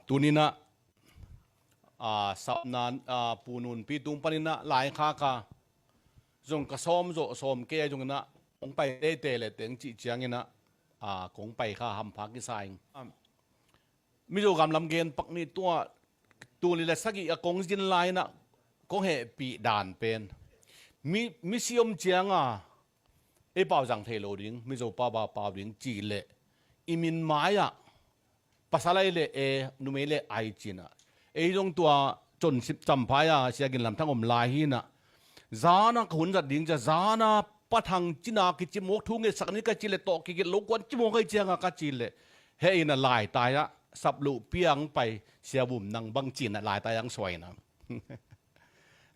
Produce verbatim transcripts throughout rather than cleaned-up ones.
Tuninah sapna, Pu Nunpi tung paninah laikhak a zong ka sawm zawh sawm kei a zonginah kong pai teitei le teng cih cianginah kong pai kha hampha kisa ing. Mizo gam lam gen pak ni tua, tul nih le sagih a kong zin lai-inah kong hehpih dan pen, mi, misi om cianga ei pau zang thei lo ding, Mizo pau ba pau ding cih leh i min mai-ah pasal ai le e, numei le ai cinah, ei zong tua con sip camphai a Sia Gin Lam Thang om lai hinah, zana ka hun zat ding cia, zana Pa Thang cina kici mawk thu ngetsak ni ka cih leh tawh kigelh lo kuan ci mawk ai cianga ka cih leh, he inah laitai-ah sap loh piang pai Sia Vum Nang bang cinah laitai ang suaina.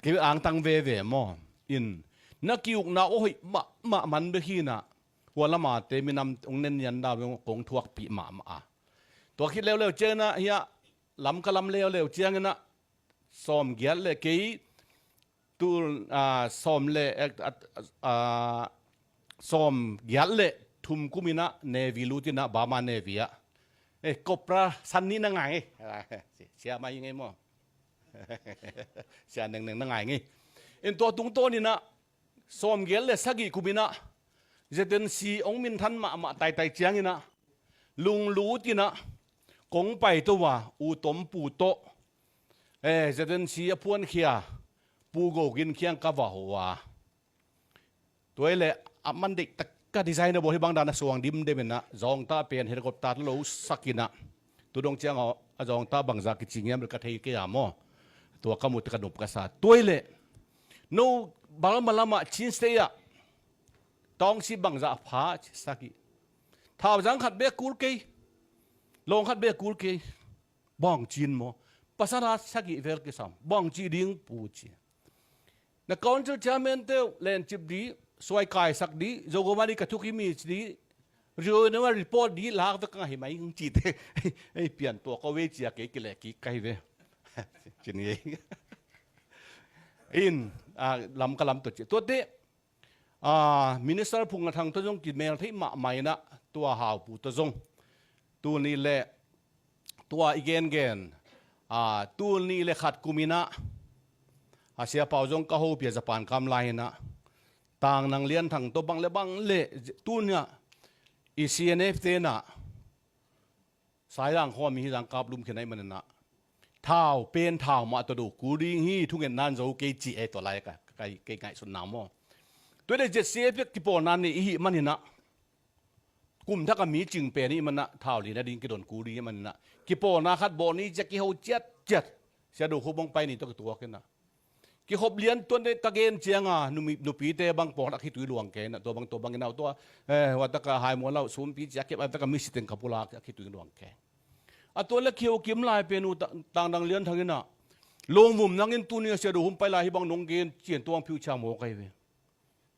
Ki angtang veve maw? In na ki-ukna aw hoih mahmah man bek hinah, hua lamate minam ong nen nian dau kong thuakpih mahmah a. Tua khit leuleu cianginah hiah lam ka lam leuleu cianginah sawm giat le kei tul, ah, sawm le, eh, ah, ah, sawm giat le thum kuminah Navy lutinah Burma Navy ah, eh, Cobra san nih na ngai ngei. Sia mai ngei maw? Sia Neng Neng na ngai ngei. In tua tungtawninah sawm giat le sagih kuminah Z N C ong minthan mahmah taitai cianginah lunglutinah kong paito a, U Tom Pu tawh, eh, Z N C a phuankhia Pu Go Gin kiang ka va ho a. Tua hi leh a man deih tak ka design a bawl hi bang dan a suang dimdem inah, zawngta pen helicopter lo sakinah, tu dong ciang a zawngta bangzah kici ngiam le ka thei kei a maw? Tua ka mute ka nup ka sa. Tua hi leh no Burma lamah Chin State ah tawngsi bangzah pha sagih, thauzang khat bek kul kei, lawng khat bek kul kei. Bang cin maw? Pasal a sagih vel kisam. Bang ci ding Pu ci. Na council chairman te uh lencip dih, suai kaisak dih, Zogoma dih ka thukim hi ci dih, Rio Nua report dih lak vek ka ngah hi mai hing cite. Ei pian tua ko vei cia kei kileh kik ka hi ve. Ci ni ei. In, ah, lam ka lam tua ci. Tuate, ah, Minister Phung Nga Thang tua zong kimel thei mahmah inah, tua Hau Pu tua zong. Tul nih le tua i gengen, ah, tul nih le khat kuminah, a Sia Pau zong ka hopih a Japan kam lai inah, Tang Nang Lian Thang tawh bang le bang le, tunah i C N F tenah Saizang khawm hi zang kap lum khin ahi maninah, thau pen thau mah tawh do kul ding hi, thungetna in zo kei ci e, tua lai ka, ka, kei ngaihsutna maw. Tua le Z C F kipawlna nei i hih maninah, kum thak a mi cing pen i hih manah thau lina ding kidon kul ding i hih maninah, kipawlna khat bawl ni cia kiho ciatciat. Sia Do Khup bang pai ni tawh kituak inah, kikhop lian tuan te ka gen cianga numi, nupite bang pawlkhat a khitui luang kei inah, tua bang, tua bang inah, tua, eh, hua taka Hai Mual Lauh sumpi cia kep a taka misi teng ka pulak a khitui luang kei. A tua le khiau kim lai pen uh ta, Tang Nang Lian Thang inah, Lungvum nangin tuni a Sia Do Khup pai lai hi bang nong gen cian tuang phiu cia mawk ahi ve.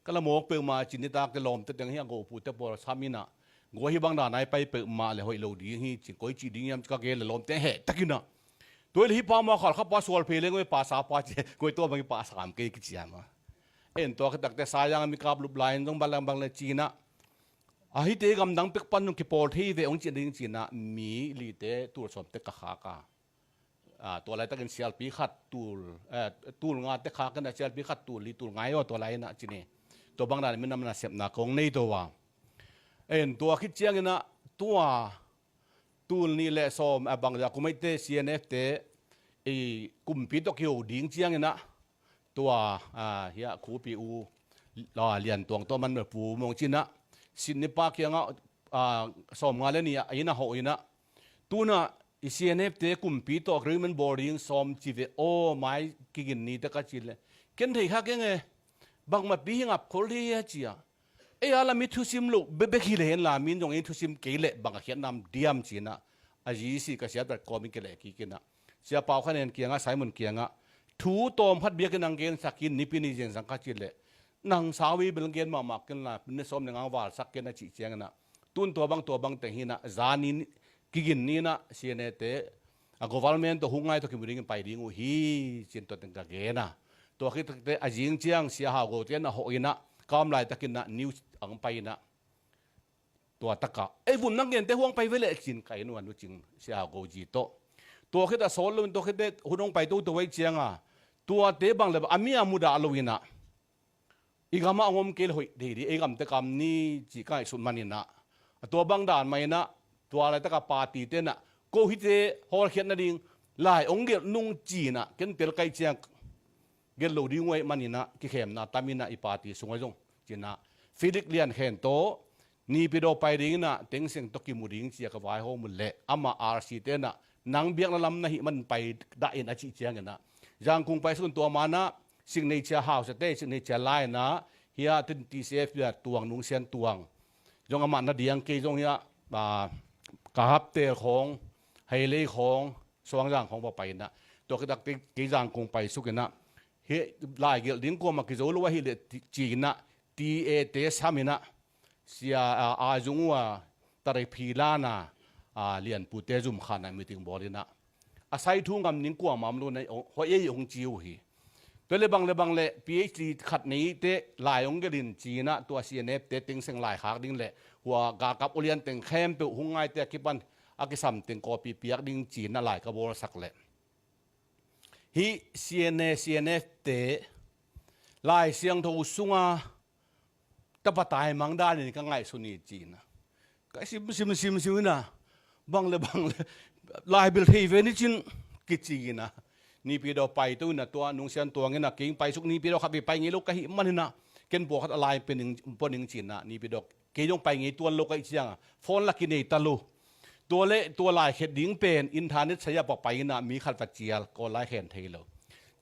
Ka la mawk peuhmah cin nitak te lawmte teng hi a gopute pawl sam inah, gua hi bang dan ai pai peuhmah le hoih lo ding hi cin, koi cih ding hiam ci ka gen le lawmte heh takinah, tua hi le hi pa mah khalkha pa sual phei leng ve, pa sa pa ci, koi tua bang hi pa sam kei kiciam a. En tua ka takte Saizang a mi kap lup lai in zong bang le bang le cinah, a hite gamdang pek pan zong kipawl thei ve ong cin ding cinah, mi lite tul sawmte ka khak a. Ah, tua laitakin sialpi khat tul, eh, tul ngate khak inah, sialpi khat tul li tul ngai aw tua lai inah ci ni. Tua bang dan minam nasepna kong nei to a. En tua khit cianginah tua tul nih le sawm, ah, bangzah kum eite C N F te i kumpi tawh kiho ding cianginah tua, ah, hiah khupi u, ah, Lian Tuang tawh man Pu Mawng cinah Sydney pa kiangah, ah, sawm nga le nih a inn a hawh inah, tunah i C N F te kumpi tawh agreement bawl ding sawm ci ve aw, mai kigin ni te ka ci le, ken thei kha keng e, bangmah pi hi ngap khol thei a ci a. Ei a lam i thusim loh bebek hi le hen la, min zong i thusim kei leh bang a khiat nam diam cinah, a G C ka siat rat kawm in kileh kik inah, Sia Pau Khan En kiangah, Simon kiangah, thu tawm khat biakinn ang gensak in, nipi ni zingsang ka ci leh, nang sau i bel gen mahmah ken la, ni sawm le nga ang valsak ken a cih cianginah, tun tua bang tua bang teng hinah, zan in kigin ni inah C N F te a government tawh hung ngai tawh kimu dingin pai ding uh hi cin tua teng ka gen a. Tua khit takte a zing ciang Sia Hau Go te na hawh inah, kam laitakinah news ang pai inah, tua takah ei vun nang gente huang pai veleh cin ka inn uan uh cing sia go ji tawh. Tua khitah sawt loin tua khiteh hun hong pai toto ei cianga tuate bang le bang a mi a mudah loinah i gamah hong om kei le hoih dei dih ei gamte kam ni ci ka ngaihsut maninah a tua bang dan mah inah tua laitakah party tenah ko hite hawlkhiat nading lai hong gelh nung cinah ken tel kaih ciang gelh lo ding uh aih maninah kikhemna taminah i party sungah zong cinah Felix Lian Khen tawh Naypyidaw pai dinginah Thein Sein tawh kimu ding cia ka vaihawm uh leh amah R C tenah nang biakna lam na hih man pai dah in a cih cianginah Zangkung pai sukun tua manah signature house a te signature lainah hiah tin T C F hiah tuang nungsian tuang zong amah na diang kei zong hiah ka haptel khawng heilei khawng suangzang khawng va painah tua kitak kei Zangkung pai sukinah hi lai gelh ding kuamah kizo lo ahileh cinah T A te saminah sia a zung uh a tarek phi lana lianpute zumkhanah meeting bawlinah a sai thu ngam ning kuamah om lo na hoih ei hong ci uh hi. Tua le bang le bang le P H D khat neite lai hong gelhin cinah tua C N F te Thein Sein lai khak ding le hua galkap ulian teng khempeuh hung ngaite a kipan a kisam teng kawpi piak ding cinah lai ka bawlsak leh hih C N A C N F te Lai Siangtho sunga tapa taimang danin ka ngaihsun hi cinah ka sim sim sim sim inah bang le bang le laibil thei ve ni cin kici inah Naypyidaw paito inah tua nungsian tuang inah kei paisuk Naypyidaw khat vei pai ngei lo ka hih maninah ken pawlkhat a lai pua ning cinah Naypyidaw kei zong pai ngei tuan lo ka hih cianga phone la kinei ta lo. Tua le tua laikhet ding pen internet saya papai inah mi khat va cial kawl lai khen thei lo.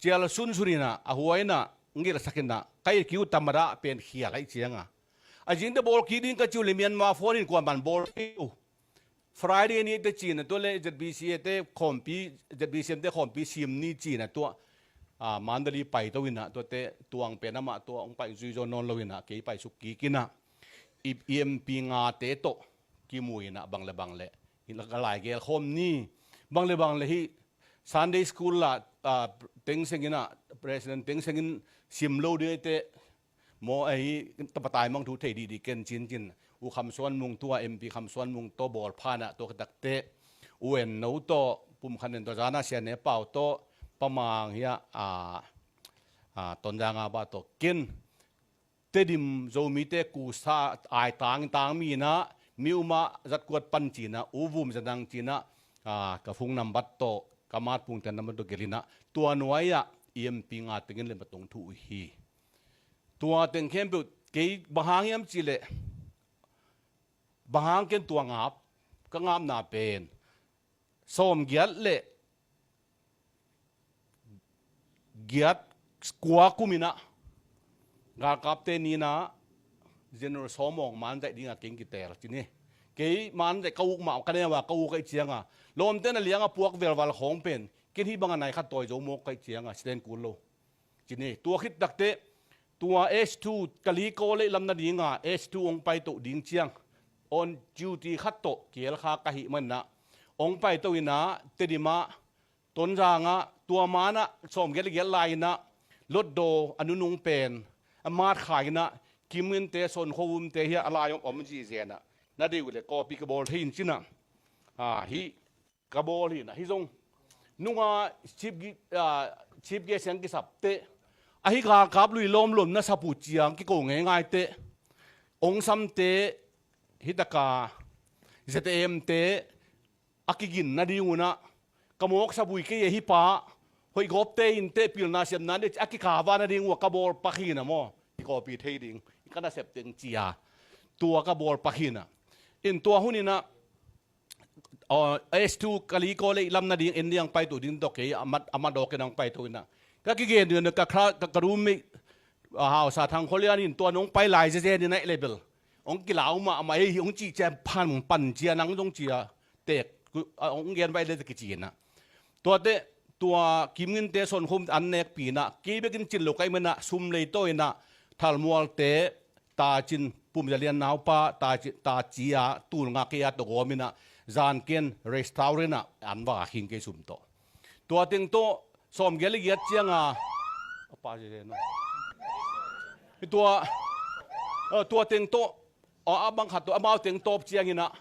Cial sunsun inah a hua inah ngelhsak inah ka it kiu tamadah pen khial aih cianga a zingte bawl kik ding ka ciu le Myanmar phone in kuaman bawl thei lo. Friday ni te cina tua le Z B C A te khawmpi Z B C M te khawmpi sim ni cina tua Mandalay paito inah tuate tuang pen amah tua hong pai zui zaw nawn lo inah kei paisuk kik inah i M P ngate tawh kimu inah bang le bang le hi lai gel khawm ni bang le bang le hi Sunday school lah Thein Sein inah President Thein Sein in sim lo ding te maw ahi tapa taimang thu thei dihdih ken cincin U Kham Suan Mung tua M P Kham Suan Mung tawh bawl phanah tua kitakte U En No tawh Pum Khan En tawh Zana Sian Ne Pau tawh Pamang hiah Tonzang a bah tawh ken Tedim Zomite kusa ai tang tang mi inah mi umah zatkuat pan cinah U Vum Zadang cinah ka phung nambat tawh ka matpungte nambat tawh gelhinah tua nuai-ah i M P nga tengin le matong thu uh hi. Tua teng khempeuh kei bang hang hiam cihleh bang hang ken tua ngap ka ngapna pen sawm giat le giat kua kuminah galkapte ninah General Sawmawng manzaih dingah keng kitel cini kei manzaih ka uk mah ka neu a ka uk aih cianga lawmte na lianga puak velval khawng pen ken hih banga nai khat tawi zo mawk ka hih cianga siten kul lo. Cini tua khit takte tua S two Kalikaw leih lam nadinga S two hong paitoh ding ciang on duty khat tawh kielkha ka hih manah hong paitoh inah Tedimah Tonzangah tua manah sawmgiat le giat lai-inah Lotdaw a nunung pen a matkhai inah Kim Nginte Son Kho Vumte hiah a lai om om zizenah na deih uh le kawpi ka bawl thei in cinah hih ka bawl hinah hih zong nunga chief guest siang kisapte ahi galkap lui lawmlawm na sap uh ciang kiko ngeingaite ong samte hitaka Z M te a kigin nading unah ka mawksa bui kei a hi pa hoih gawpte in teh pilna siamna dih a kikava nading uh a ka bawl pakhin a maw kikawpi thei ding ka nasep teng cia tua ka bawl pakhin a in tua huninah S two Kalikaw leih lam nading en diang paito ding tawh kei a mat a mat dawk in ang paito inah ka kigen ding ka kha ka roommate a hausa Thang Khaw Lian in tua nong pai lai zezen in aih le bel hong kilau mah mah ei hong cih cian phan pan cia nang zong cia tek hong gen vai le kici inah tuate tua Kim Nginte Son Kho Vum an nekpi inah kei bekin cin lo ka hih manah sum lei tawh inah Thalmualte Tacin Pum Za Lian naupa Taci a tul nga kei a tawh gawm inah zanken restaurant ah an va khing kei sum tawh tua teng tawh sawmgiat le giat cianga tua tua teng tawh a bang khat tawh amau teng tawp ciangin ah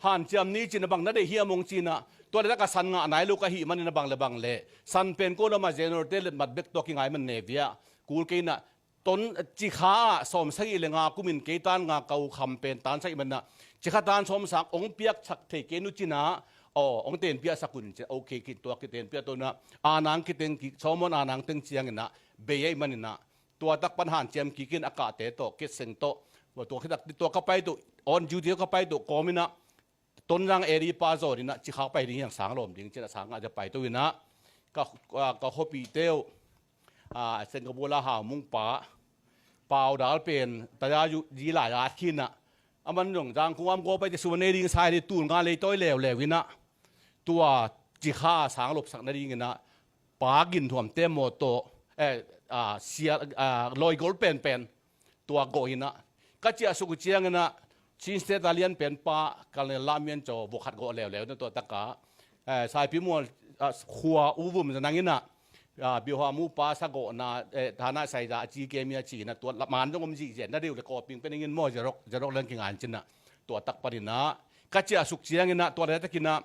hanciam ni cin a bang na deih hiam hong cin ah, tua le taka san ngah nai lo ka hih manin a bang le bang le san pen ko lamah General te letmat bek tawh kingai man ne via kul kei in ah, ton cikha ah sawm sagih le nga kumin kei tan nga ka u kham pen tan sagih man ah, cikha tan sawm sang hong piaksak thei kei nu cin ah, aw hong tenpiaksak un cin ah, okay kin tua kitenpiak tawh in ah, a nang kiteng kik sawm on a nang teng ciangin ah bei ahih manin ah, tua tak pan hanciam kikin a kahte tawh ketseng tawh, tua khitak tua ka pai tawh, on duty ka pai tawh kawm in ah, Tonzang area pa zawn in ah cikhak pai ding hiang sang lawm ding cin ah sang ngah cia pai tawh in ah, ka, ka, ka khuapihte uh, a, Singapore a haumung pa, Pau Dal pen, taya yu, ji lai at khin ah, a man zong zang kung am gaw pai te sum a nei ding sai ding tul nga lei tawi leuleu in ah, tua cikha sang lopsak nading in ah, pa gin thuamte mawtaw, eh, a, sia, a, lawigol penpen, tua gawh in ah, ka ciah suk uh ciangin ah, Chin State a lian pen pa, Colonel Lam Mien Caw, vok khat gawh leuleu na tua taka, eh, Saipi Mual, ah, khua u vum za nang in ah, ah, Bioha mu pa sa gawhna, eh, thana saiza a ci kemia ci in ah, tua la man zong om zihziah na deuh le kawping pen ingin maw zerok, zerok leng kingan cin ah, tua tak pan in ah, ka ciah suk ciangin ah, tua le takin ah,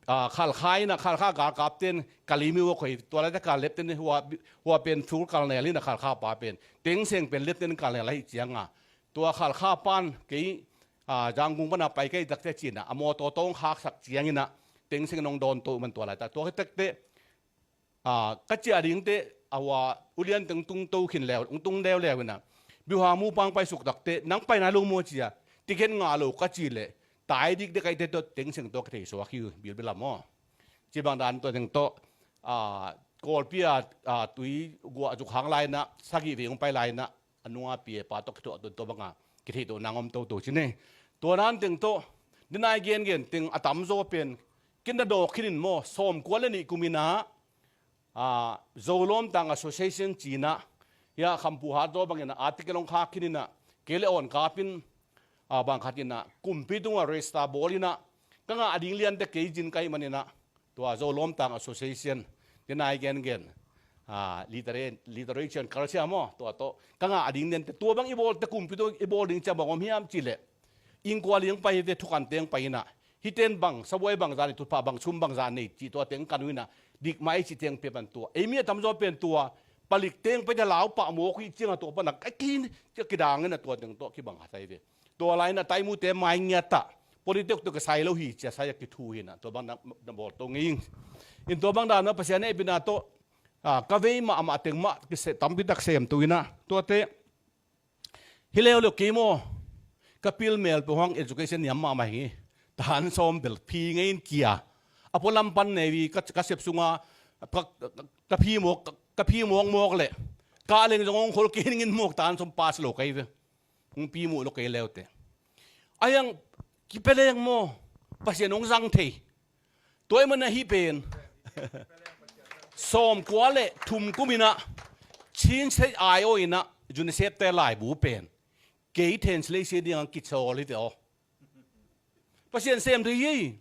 ah, Khalkha in ah, Khalkha galkapten, Kalimi ua khoi, tua le taka lepten, hua, hua pen full colonel in ah, Khalkha pa pen, Tengseng pen lepten colonel ahi ciang ah, tua Khalkha pan kei, a, Zangkung pana pai kei takte cin ah, a mawtaw tawng khaksak ciangin ah, Tengseng nong dawn to man tua laitak. Tua takte, a, ka ciah dingte, a hua, ulian teng tung to khin leu, tung leuleu in ah, Bioha mu pang pai suk takte, nang pai nai lo maw cia, ticket ngah lo ka ci leh, tai dik dek aite tawh Tengseng tawh ka thei suak hi uh, bilbil lam aw. Ci bang dan tua teng tawh, a, Kawlpi a, a, tui guah zuk hang lai in ah, sagih vei hong pai lai in ah, a nunga pia pa tawh kithuah tawh tua banga kithei tawh nang om toto cine. Tua nan teng tawh, dinai gengen teng a tamzaw pen, kin na dawk khinin maw, sawmkua le nih kumin ah, a, Zolawm Tang Association cin ah, hia Khampu Hat zaw bangin ah, article hong khak khinin ah, kei le awn kapin, a, bang khat in ah, kumpi tungah register bawl in ah, ka ngah ding liante kei zin ka hih manin ah, tua Zolawm Tang Association, dinai gengen, a, litera-, literature and culture maw, tua tawh, ka ngah ding liante, tua bang i bawlte kumpi tungah i bawl ding ciang bang om hiam ci leh, innkuan liang pai hi ve, thukan teng pai in ah, hiten bang, sabuai bang zan i tutphah bang sum bang zan nei ci tua teng kan uh in ah, dik mai ci teng pia pan tua. Ei mi a tamzaw pen tua, palik teng pai ta lau pah mawk uh hi ciang a tua pan a, a kin, cia kidang in ah tua teng tua kibang khat ahi ve. Tua lai in ah taimute mai ngiat ah, politik tua kisai lo hi cia sai a kithu hi in ah, tua bang na, na bawl to ngei ing. In tua bang dan na Pasian e bina tawh, a, ka vei mahmah teng mah, kise, tampi tak sem tu in ah, tuate, Hi leuleu kei maw, ka pil mel peuh hang education niam mahmah hi. Tan sawm bel phi ngei in kia. A pualam pan nei vi ka, ka sep sunga ka, ka, ka phi mawk, ka, ka phi mawk mawk leh. Ka leng zong hong khol kei ning in mawk tan sawm pass lo kei ve. Hong pi muh lo kei leute. A hiang kipia leng maw, Pasian hong zang thei. Tua ahih manin ahi pen. Sawmkua le thum kum in ah, Chin State ai aw in ah, UNICEF te laibu pen. Kei translation ding ang kichawl hi te aw. Pasian sem thei hi.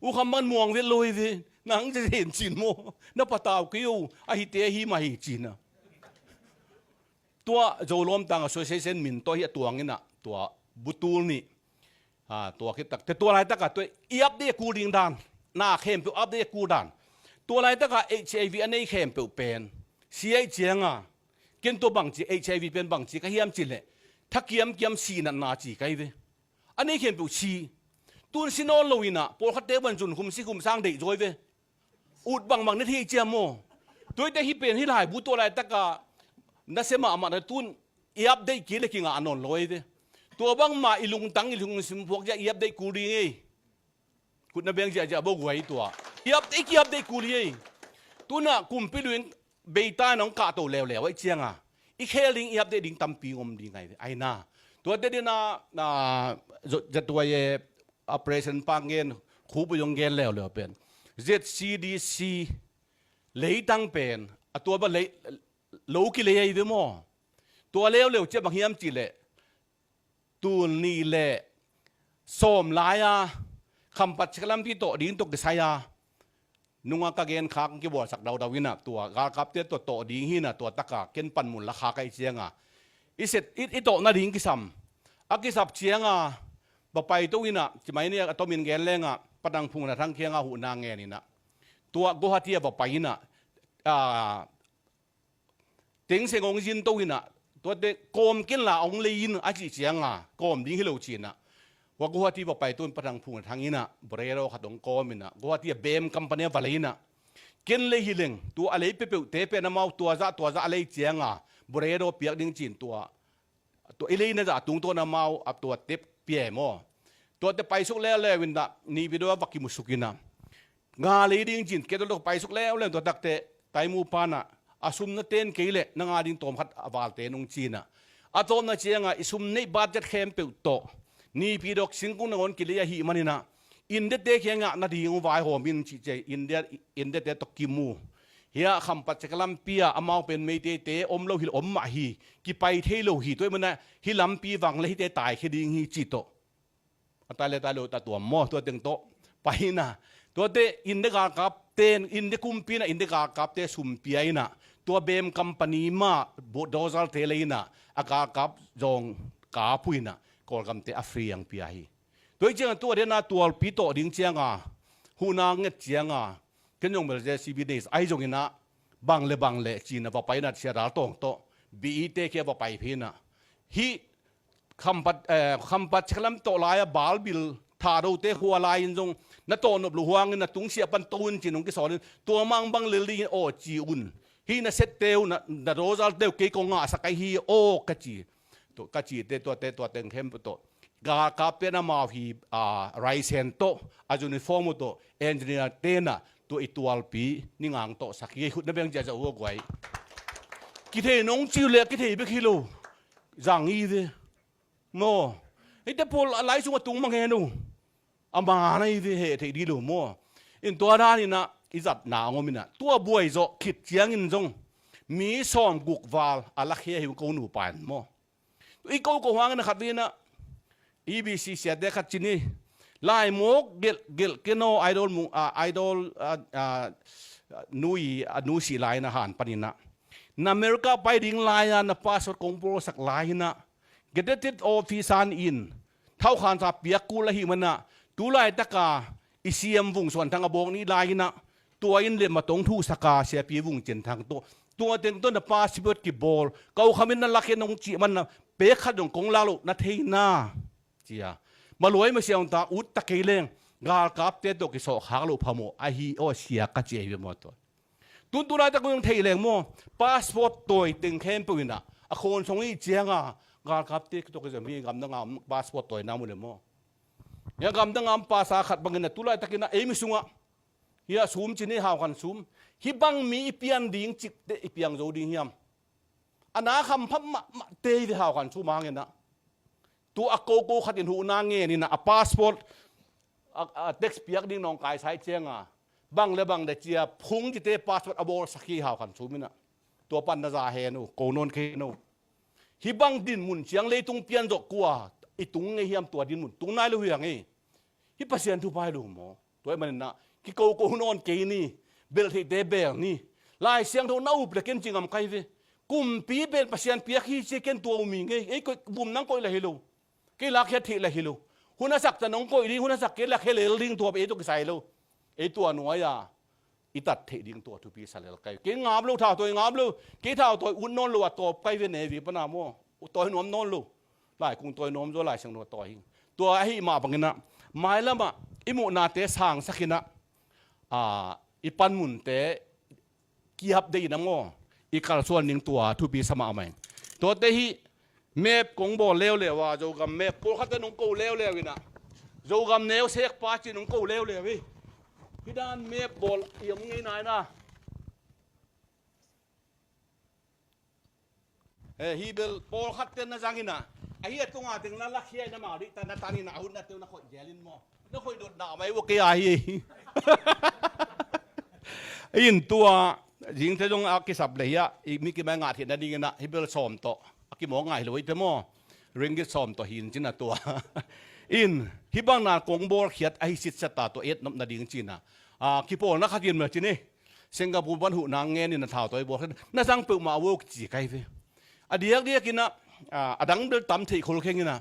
U kham man muang vet lo hi ve. Nang ze hen cin maw. Na patau kei o. Ahi te ahi mah hi cin a. Tua Zolawm Tang Association min tawh hi a tuang in ah. Tua butul nih. A, tua khit tak, te tua laitak a, tua i update kul ding dan, na khempeuh update kul dan. Tua laitak a H I V a nei khempeuh pen, si aih ciang a, ken tua bangci, H I V pen bangci ka hiam ci leh, thakiam kiam si natna ci ka hi ve. A nei khempeuh si. Tun si nawn lo in ah, pawlkhatte ban zun khum si khum sang deih zaw hi ve. Ut bangbang na thei ciam maw? Tuite hi pen hi laibu tua laitaka na sia mahmah na tun i update kei le kingah nawn lo ei ve. Tua bangmah i lungtang i lungsim phuak zia i update kul ding ei. Kutna beng ziahziah bo guai tua. I update, i ki update kul hi ei. Tuna kumpi luin beita nong kahto leuleu aih cianga i khel ding i update ding tampi om ding ai ve. Aina. Tuate dina, na, zatuai e, operation pang gen, khup uh zong gen leuleu pen. Z C D C leitang pen, a tua ba lei, lo kilei ahi ve maw? Tua leuleu ciah bang hiam cih leh, tul nih le sawm lai-a, Khampat Ciklampi tawh ding tawh kisai-a, nunga ka genkhak kibualsak daudau inah, tua galkapte tawh tawh ding hinah, tua taka ken panmun la khak ahi cianga i set, i, i tawh nading kisam. A kisap cianga va paito inah, cimai ni a tomin gen lenga, Patang Phung Na Thang kianga huhna ngen inah, tua Guwahati a va pai inah, a, Thein Sein hong zin to inah, tuate kawm kenla hong lei in a cih cianga, kawm ding hi lo cinah, tua Guwahati va paito in Patang Phung Na Thang inah Bolero khat hong kawm inah, Guwahati a Bem Company a va lei inah, ken lei hi leng, tua a lei peuhpeuhte pen amau tua zah tua zah a lei cianga Bolero piak ding cin tua, tua i leina zah tungtawn amau a tua tep pia e maw. Tuate paisuk leuleu inah Naypyidaw a va kimusuk inah, nga lei ding cin, kei tua paisuk leuleu tua takte, taimu panah a sum na ten kei leh na nga ding tawm khat a valte nung cinah, a tawpna cianga i sum neih budget khempeuh tawh Naypyidaw singkung nangawn kilei ahih maninah, Indiate kiangah na ding uh vaihawm in cih cia, India, Indiate tawh kimu. Hiah Khampat ciang lampi ah amau pen Meiteite om lo hi, om mah hi, kipai thei lo hi, tua ahih manah hih lampi vang le hihte taikhia ding hi cih tawh. A tai le tai lo ta tuam maw, tua teng tawh pai inah, tuate India galkapte, India kumpi inah India galkapte sum pia inah, tua Bem Company mah bulldozer-te lei inah a galkap zawng kap uh inah, Kawlgamte a free ang pia hi. Tua hi cianga tua dena tualpi tawh ding cianga huhna nget cianga, ken zong bel J C B nei ahi zonginah, bang le bang le cinah va pai inah Sia Dal Tawng tawh B E te kia va pai phi inah, hih Khampat, eh, Khampat ciang lam tawh lai-a Balbil Thadote khua lai-in zong na tawh nop lo huangin na tungsiah pan to un cin hong kisawl in, tua mangbang lel dingin aw ci un. Hih na sette uh, na, na dawzalte uh kei kong ngahsak ahi hi aw ka ci. Tua, ka cite tuate, tua teng khempeuh tawh, galkapte in amau hi, a, raisen tawh, a uniform uh tawh, engineer-te inah tua i tualpi ni ngang tawh sak hi, khut na beng ciahciah uh a guai. Kithei nong ci uh leh kithei bek hi lo. Zang hi ve. Maw. Hihte pawl a lai sungah tung mang hen uh. A man ahi ve, heh theih dih lo maw. In tua dan inah i zatna hong om inah, tua buai zawh khit ciangin zong mi sawmguk val a lakhia hi ko nupa in maw. I ko ko hangin a khat inah, E B C siate khat ci ni, laimawk gelh gelh ken aw, idol mu, a, idol, a, a, nu i, a, nu sih lai inah han pan inah, na America pai ding lai-a na passport kong bawlsak lai inah, gazetted officer in thaukhansa piak kul ahih manah, tu laitaka i siam Vung Suan Thang a bawk nih lai inah, tua in lem a tong thuhsaka siapi Vung Cin Thang tawh, tua teng tawh na passport kibawl, ko khamin na lakhia nong cih manah, pek khat zong kong lak loh na thei na, cia. Maluai masiang ta ut ta kei leng, galkapte tawh kisawhkhak loh phamawh ahi aw sia ka ci ahi ve maw tua. Tun tu laitak kong thei leng maw, passport tawi teng khempeuh inah a khawn song ih cianga, galkapte tawh kizom hi, gamdang a om passport tawina mu le maw. Hiah gamdang a om pasa khat bangin a tu laitakin a ei mi sungah, hiah sum ci ni, Hau Khan Sum, hih bang mi i pian ding cikte i piang zo ding hiam? A na khampha mahmahte hi ve, Hau Khan Sum hangin ah. Tu a koko khat in huhna ngen inah a passport, a, a tax piak ding nawngkaisa ih cianga, bang le bang le cia phung cite passport a bawlsak hi, Hau Khan Sum inah. Tua pan na za hen uh, ko nawn kei hen uh. Hih bang dinmun ciang leitung pian zawh kua i tung ngei hiam, tua dinmun tung nai lo hi hang ei. Hih Pasian thupha hi lo maw? Tua ahih manin ah kikoko nawn kei ni, belh theihte bel ni. Lai Siangtho na up le ken ci ngam kai ve. Kumpi pen Pasian piak hi ci, ken tua uh mi ngei. Ei koih, vum nang koih le hi lo. Kei lakkhiat theih le hi lo. Hun a sak ta nong koih ding, hun a sak kei lakkhiat lel ding, tua pen ei tawh kisai lo. Ei tua nuai-a i tat theih ding tua thupi sa lel kai. Kei ngap lo, thautawi ngap lo. Kei thautawi ut nawn lo a tawp kai ve, ne vi pana maw. Tawi nuam nawn lo. Lai kung tawi nuam zaw, Lai Siangtho tawi hi. Tua ahih mah bangin ah, mailam ah i muhnate sangsak in ah, a, i panmunte kiap dei in ah maw, i kalsuan ding tua thupi sa mahmah ing. Tuate hih map kong bawl leuleu a, Zogam map, pawlkhatte nong ko leuleu in ah, Zogam neu sekpa ci nong ko leuleu hi. Hih dan map bawl i om ngei nai na. Eh, hih bel pawlkhatte na zang in ah, ahi a tunga teng na lakhia in ah, mah dih ta na tan in ah, a hun na teu na khoih gel in maw. Na khoih dot na mai uh kei a hi. In tua zingte zong a kisap le hi a, i mi kimai ngah theihna ding in ah, hih bel sawm tawh a kimawk ngai lo hi te maw. Ringgit sawm tawh hi in cin a tua. In hih bang na kong bawlkhiat ahi sitset a, tua et nop nading cin ah, a, kipawlna khat in mah cin hi. Singapore pan huhna ngen in a thautawi bawl khen, na zang peuhmah uh ci kai ve. A diakdiak in ah, a, a dang bel tam theih khol kheng in ah,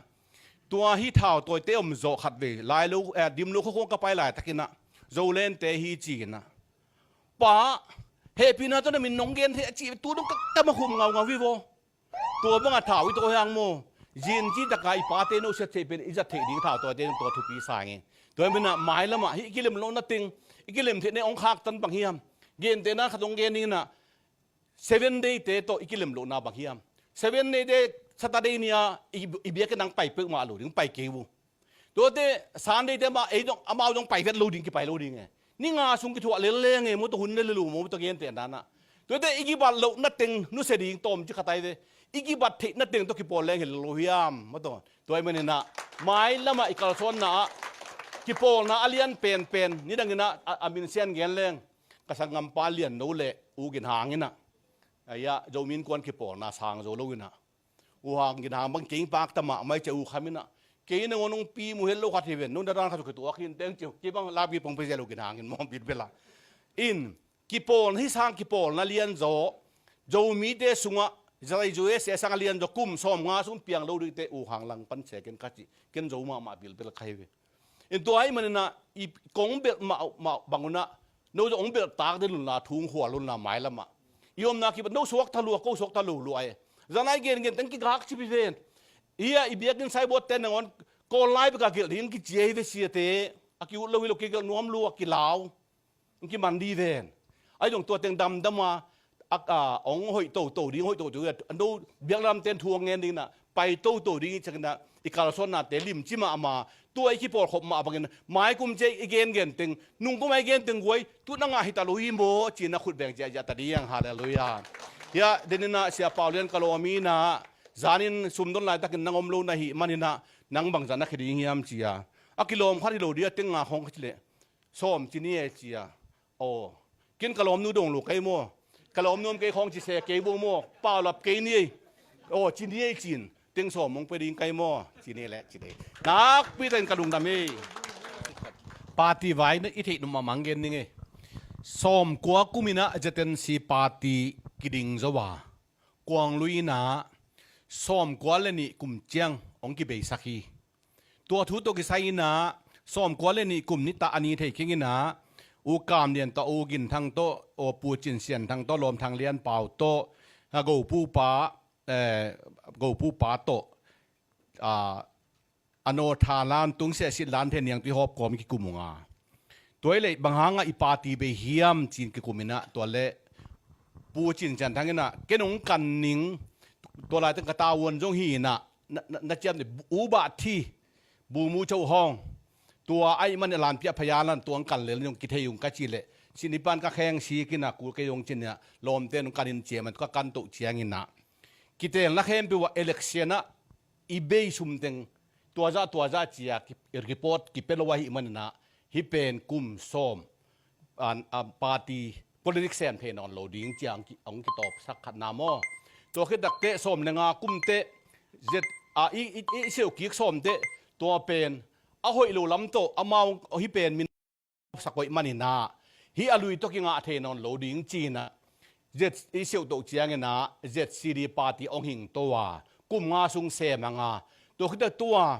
Tua hi thautawite om zawh khat vei, lai lo, eh, dim lo khuakhong ka pai laitakinah, Zolente hi ci-inah, pa, hehpihna tawh na min nong gen thei a ci, tu dong ka, ka makhum ngaungau hi vaw. Tua bangah thau i tawh hiang maw? Zin ci taka i pate no siat theih pen i zat theih ding thautawite tua thupi sa nge. Tua hi minah mailamah hih i kilem lohna teng, i kilem theihna hong khaktan bang hiam? Gentehna khat hong gen ding inah, Seven Day te tawh i kilem lohna bang hiam? Seven Day te Saturday ni-a i, i biakinn ah pai peuhmah lo ding, pai kei uh. Tuate Sunday te amah ei dong, amau dong pai vet lo ding, kipai lo ding e. Ni nga sung kithuah lel leng e, maw tawh hun le le lo maw tawh gentehna nah. Tuate i kibat lohna teng nusia ding tawmcik khat ai ve. I kibat theihna teng tawh kipawl leng hi lo hiam, maw tawh. Tua ahih maninah mailamah i kalsuanna ah kipawlna a lian penpen, nidanginah a, a minsian gen leng, ka sanggampa Lian No le U Gin Hang inah, aia, Zomi Innkuan kipawlna sang zo lo inah, U Hang, Gin Hang bang kei pakta mahmah i ci a, U Kham inah, kei nangawn hong pi mu het lo khat hi ven, nong dadan khat uh kituak hi in teng ci uh, kei bang lapkipong pia zel, U Gin Hang in maw, bilbel a. In, kipawlna, hih sang kipawlna lianzaw, Zomite sungah, zai U S A sang a lianzaw, kum sawmnga sung piang lo dingte U Hang langpan se ken ka ci, ken zo mahmah bilbel ka hi ve. In tua ahih maninah i kong belh mah, mah bang unah, no zong hong belh tak den unla, thu hong khual unla mailamah. I omna kibat no suakta lua, ko suakta lo lua e. Zanai gengen teng kigak cip hi ven. Hia i biakinn saibuatte nangawn Kawl lai bek a gelh ding kici hi ve siate. A ki-ut lo hi lo, kigelh nuam lua, kilau. Hong kiman di ven. Ahi zong tua teng damdam a, a, a, hong hoih toto ding, hoih toto ding, a no biaklamte in thu hong ngen ding inah, pai toto ding i cianginah, i kalsuannate limci mahmah, tua i kipawlkhop mah bangin, maikum cia i gengen teng, nungkum a i gen teng guai, tu na ngah hita lo hi maw, ci-inah khut beng ciahciah ta ding, halleluiah. Hia, deninah Sia Pau Lian ka lawm inah, zanin sumdon laitakin nang om lo na hih maninah, nang bangzah na khia ding hiam ci-a. A kilawm khat hi lo dia, teng nga khawng ka ci leh, sawm ci ni e ci-a. Aw, ken ka lawmnu dong lo kei maw? Ka lawmnu om kei khawng ci se kei bo maw? Paulap kei ni ei. Aw, ci ni ei ci-in. Teng sawm hong pia ding kei maw? Ci ni leh, ci ni. Nakpi takin ka lungdam ei. Party vai na i theih nuam mahmah gen ning ei. Sawmkua kum inah Z N C party kiding zo a, Kuang Lui inah sawmkua le nih kum ciang hong kibeisak hi. Tua thu tawh kisai inah, sawmkua le nih kum nitak a ni thei keng inah, U Kam Lian tawh, U Gin Thang tawh, aw, Pu Cin Sian Thang tawh, Lawm Thang Lian Pau tawh, a, Gopu pa, eh, Gopu pa tawh, a, a naw tha lan tung sia sit lan the niang tui hawp kawm kikum uh nga. Tua i leh bang hangah i party bei hiam ci-in kikum inah, tua leh Pu Cin Sian Thang inah, ken hong kan ning, tua laiteng ka tavuan zong hi inah, na, na, na ciam ni, U Bah Thi, Bu Mu Cho Hawng, tua ahih manin a lanpi a phaya lan tua hong kan lel zong kithei ung ka ci leh, sinipan ka kheng sik inah, kul kei zong ci inah, lawmte in hong kan in ciam an, ka kan toh ciang inah, kitelna khempeuh ah election ah i bei sum teng, tuazah tuazah ci-a ki, report kipia lo ahih maninah, hih pen kum sawm, an, a, party politics sem thei nawn lo ding ci-a hong ki, hong kitawpsak khatna maw? Tua khit takteh sawm le nga kum teh, Z, a, i, i, i siau kik sawm teh, tua pen a hoih lo lam tawh amau hih pen min sak hoih maninah, hih a lui tawh kingah thei nawn lo ding ci-inah, Z, i siau toh cianginah Z C D party hong hing to a, kum nga sung sem hang a. Tua khit teh tua,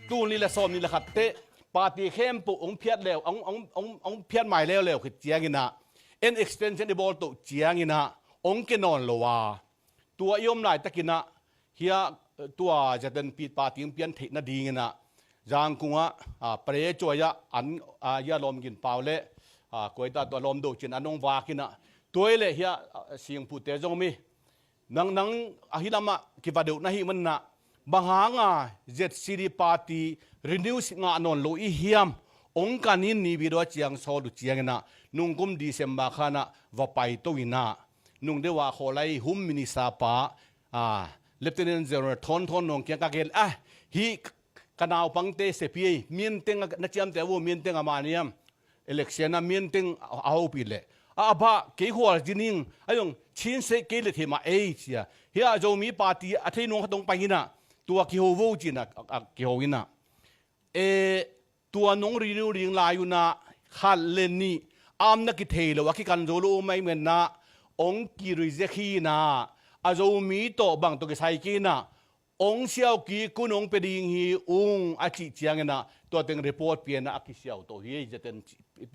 tul nih le sawm nih le khat teh party khempeuh hong phiat leu, hong, hong, hong, hong phiat mai leuleu khit cianginah, en extension i bawl toh cianginah hong kia nawn lo a. Tua i om laitakinah, hia, tua Z N P party hong pian theih nadinginah, Zangkung ah, a, Pare Cuai ah, an, a, hia Lawm Gin Pau le, a, kua hi ta, tua Lawm Do Cin an hong vak inah, tua i leh hia, a, Singpute zong om hi. Nang, nang ahi lamah kiva deuh na hih maninah, bang hanga Z C D party renew ngah nawn lo i hiam? Hong kan in ni video ciang sawl uh cianginah, nungkum December khanah va paito inah, nung deuh ah khawlai Home Minister pa, a, Lieutenant General Thawn Thawn Naung kiang ka gen, a, hih ka naupangte sepi ei, Minteng a, na ciamteh uh, Minteng a mah niam, election ah Minteng a, a hopih leh, a, a bah, kei khual zin ing, a zong Chin State kei le thei mah ei ci-a. Hia Zomi party a thei nuam khat hong pai inah, tua kiho vo ci-inah, a, a, kiho inah. E, tua nong renew ding lai unah, khat le nih, am na kithei lo, a kikan zo lo om ahih maninah, hong ki-reject hi inah, a Zomi tawh bang tawh kisai kei inah, ong siau kik un, ong pia ding hi ung a cih ciangin ah tua teng report pian ah a kisiau to hi.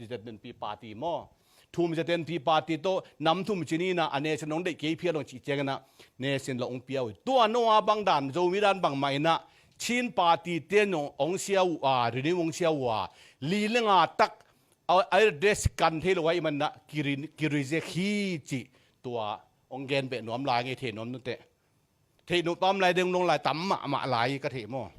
ZNP party maw, thum ZNP party tawh nam thum ci ni in ah a nation ong deih kei phial ong cih ciangin ah nation lo ong pia uh hi. Tua no a bang dan, Zomi dan bangmah in ah Chin party ten ong siau uh a, Renew ong siau uh a, li le nga tak a address kan thei lo ahih manin ah ki reject hi cih tua ong gen beh nuam lai, ngei thei nuam nute. Thei nuam lai ding, nong lai tam mahmah lai ka thei maw.